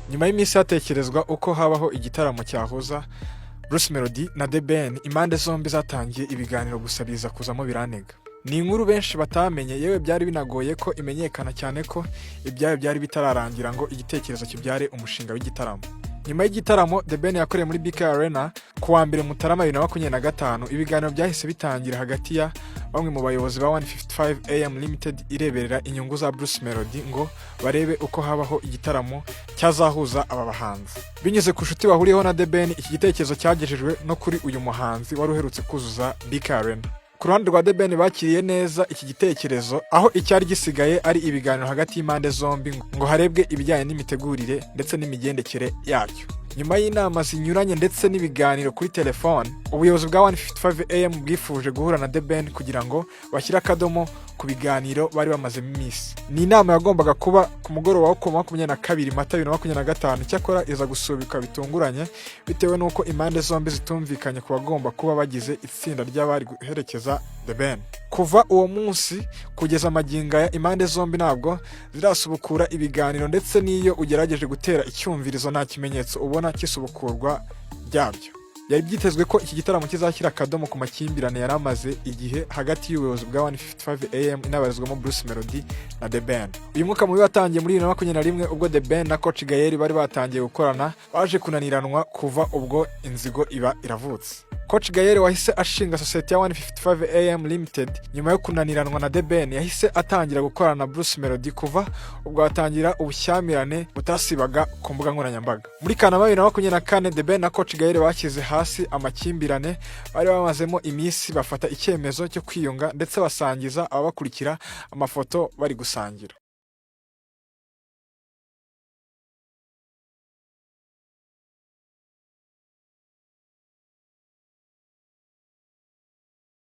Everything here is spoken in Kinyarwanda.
Nyuma y'iminsi hatekerezwa uko habaho igitaramo cyahuza Bruce Melody na The Ben, impande zombi zatangiye ibiganiro, gusa biza kuzamo biranega. Ni inkuru benshi batamenye, yewe byari binagoye ko imenyekana, cyane ko ibyayo byari bitararangira ngo igitekerezo kibyare umushinga w'igitaramo. Nyuma y'igitaramo The Ben yakoreye muri BK Arena ku wa 1 Mutarama 2025, ibiganiro byahise bitangira hagati ya bamwe mu bayobozi ba 155 AM Limited ireberera inyungu za Bruce Melody, ngo barebe uko habaho igitaramo cyazahuza aba bahanzi. Binyuze ku nshuti bahuriyeho na The Ben, iki gitekerezo cyagejejwe no kuri uyu muhanzi wari uherutse kuzuza BK Arena. Ku ruhande rwa The Ben, bakiriye neza iki gitekerezo, aho icyari gisigaye ari ibiganiro hagati y'impande zombi ngo harebwe ibijyanye n'imitegurire ndetse n'imigendekere yacyo. Nyuma y'inama zinyuranye ndetse n'ibiganiro kuri telefone, ubuyobozi bwa 155 AM bwifuje guhura na The Ben kugira ngo bashyire akadomo ku biganiro bari bamazemo iminsi. Ni inama yagombaga kuba ku mugoroba wo ku 22 Mata 2025, cyakora iza gusubikwa bitunguranye bitewe n'uko impande zombi zitumvikanye ku bagomba kuba bagize itsinda ry'abari guherekeza The Ben. Kuva uwo munsi kugeza amagingo aya, impande zombi ntabwo zirasubukura ibiganiro, ndetse n'iyo ugerageje gutera icyumvirizo nta kimenyetso ubona cy'isubukurwa ryabyo. Byari byitezwe ko iki gitaramo kizashyira akadomo ku makimbirane yari amaze igihe hagati y'ubuyobozi bwa 155 AM inabarizwamo Bruce Melody na The Ben. Uyu mwuka mubi watangiye muri 2021, ubwo The Ben na Coach Gael bari batangiye gukorana, baje kunaniranwa. Kuva ubwo inzigo iba iravutse. Coach Gael wahise ashinga sosiyete ya 155 AM Limited nyuma yo kunaniranwa na The Ben, yahise atangira gukorana na Bruce Melody. Kuva ubwo hatangira ubushyamirane butasibaga ku mbuga nkoranyambaga. Muri Kanama 2024, The Ben na Coach Gael bashyize hasi amakimbirane bari bamazemo iminsi, bafata icyemezo cyo kwiyunga, ndetse basangiza ababakurikira amafoto bari gusangira.